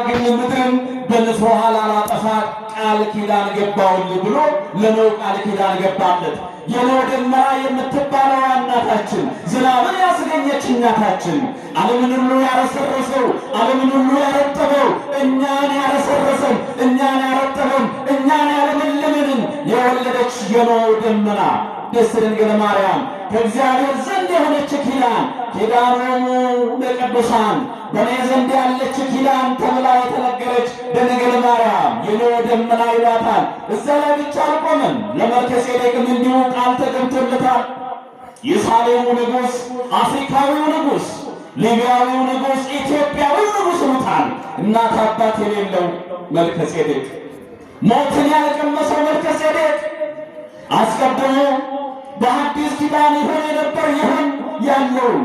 ግን ምድርን በንፍሮ ውሃ ላላጠፋ ቃል ኪዳን ገባሁልህ ብሎ ለኖህ ቃል ኪዳን ገባለት። የኖህ ደመና የምትባለው እናታችን፣ ዝናብን ያስገኘች እናታችን፣ ዓለምን ሁሉ ያረሰረሰው፣ ዓለምን ሁሉ ያረጠበው፣ እኛን ያረሰረሰን፣ እኛን ያረጠበን፣ እኛን ያለመለመንን የወለደች የኖህ ደመና ቅድስት ድንግል ማርያም ከእግዚአብሔር ዘንድ የሆነች ኪዳን፣ ኪዳኖሙ ለቅዱሳን፣ በእኔ ዘንድ ያለች ኪዳን ተብላ የተነገረች ድንግል ማርያም የኖህ ደመና ይሏታል። እዛ ላይ ብቻ አልቆምም። ለመልከጼዴቅም እንዲሁ ቃል ተገብቶለታል። የሳሌሙ ንጉሥ፣ አፍሪካዊው ንጉሥ፣ ሊቢያዊው ንጉሥ፣ ኢትዮጵያዊው ንጉሥ ይሉታል። እናት አባት የሌለው መልከጼዴቅ፣ ሞትን ያልቀመሰው መልከጼዴቅ፣ አስቀድሞ በሐዲስ ኪዳን ይሆን የነበር፣ ይሆን ያለውን፣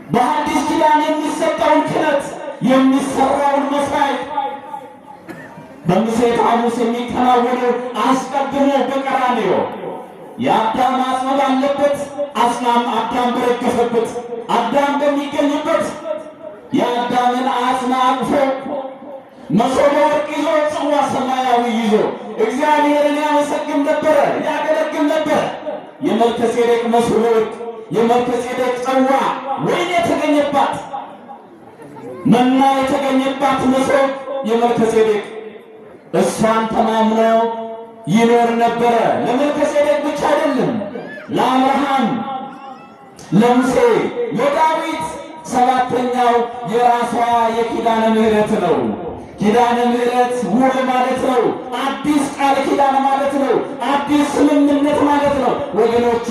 በሐዲስ ኪዳን የሚሰጠውን ክህነት፣ የሚሰራውን መስዋዕት፣ በምሴተ ሐሙስ የሚከናወነው አስቀድሞ በቀራንዮ የአዳም አጽም ባለበት፣ አጽናም አዳም በረገፈበት፣ አዳም በሚገኝበት የአዳምን አጽም አቅፎ፣ መሶበ ወርቅ ይዞ፣ ጽዋ ሰማያዊ ይዞ እግዚአብሔርን ያመሰግን ነበረ፣ ያገለግል ነበረ። የመልከጼዴቅ መሶበ ወርቅ፣ የመልከጼዴቅ ጽዋ፣ ወይን የተገኘባት፣ መና የተገኘባት መሶብ የመልከጼዴቅ፣ እሷን ተማምኖ ይኖር ነበረ። ለመልከጼዴቅ ብቻ አይደለም፣ ለአብርሃም፣ ለሙሴ፣ ለዳዊት ሰባተኛው የራሷ የኪዳነ ምሕረት ነው። ኪዳነ ምሕረት ውል ማለት ነው። አዲስ ቃል ኪዳን ማለት ነው። አዲስ ስምምነት ማለት ነው። ወገኖቼ፣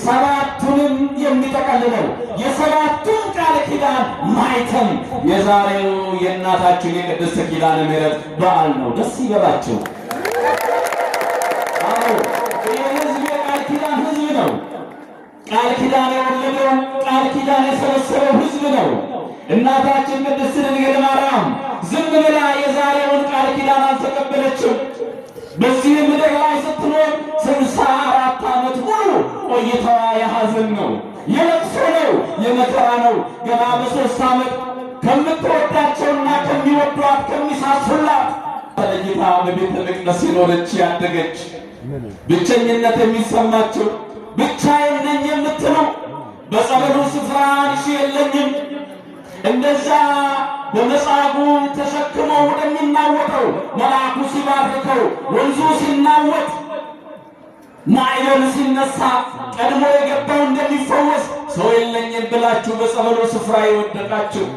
ሰባቱንም የሚጠቀልለው፣ የሰባቱን ቃል ኪዳን ማኅተም የዛሬው የእናታችን የቅድስት ኪዳነ ምሕረት በዓል ነው። ደስ ይበላችሁ። አዎ፣ ይህ ህዝብ የቃል ኪዳን ህዝብ ነው። ቃል ኪዳን የወለደው፣ ቃል ኪዳን የሰበሰበው ህዝብ ነው። እናታችን ቅድስት ድንግል ማርያም ዝም ብላ የዛሬውን ቃል ኪዳን አልተቀበለችም። በዚህ ምድር ላይ ስትኖር 64 ዓመት ሙሉ ቆይታዋ የሐዘን ነው፣ የለቅሶ ነው፣ የመከራ ነው። ገና በ3 ዓመት ከምትወዳቸውና ከሚወዷት፣ ከሚሳሱላት ተለይታ በቤተ መቅደስ የኖረች፣ ያደገች፣ ብቸኝነት የሚሰማቸው፣ ብቻዬን ነኝ የምትሉ፣ በጸበሉ ስፍራ አንሺ የለኝም፣ እንደዛ በመጻጉዕ ተሸክሞ ወደሚናወጠው መልአኩ ሲባርከው ወንዙ ሲናወጥ፣ ማዕበል ሲነሳ ቀድሞ የገባው እንደሚፈወስ፣ ሰው የለኝም ብላችሁ በጸበሉ ስፍራ የወደቃችሁ።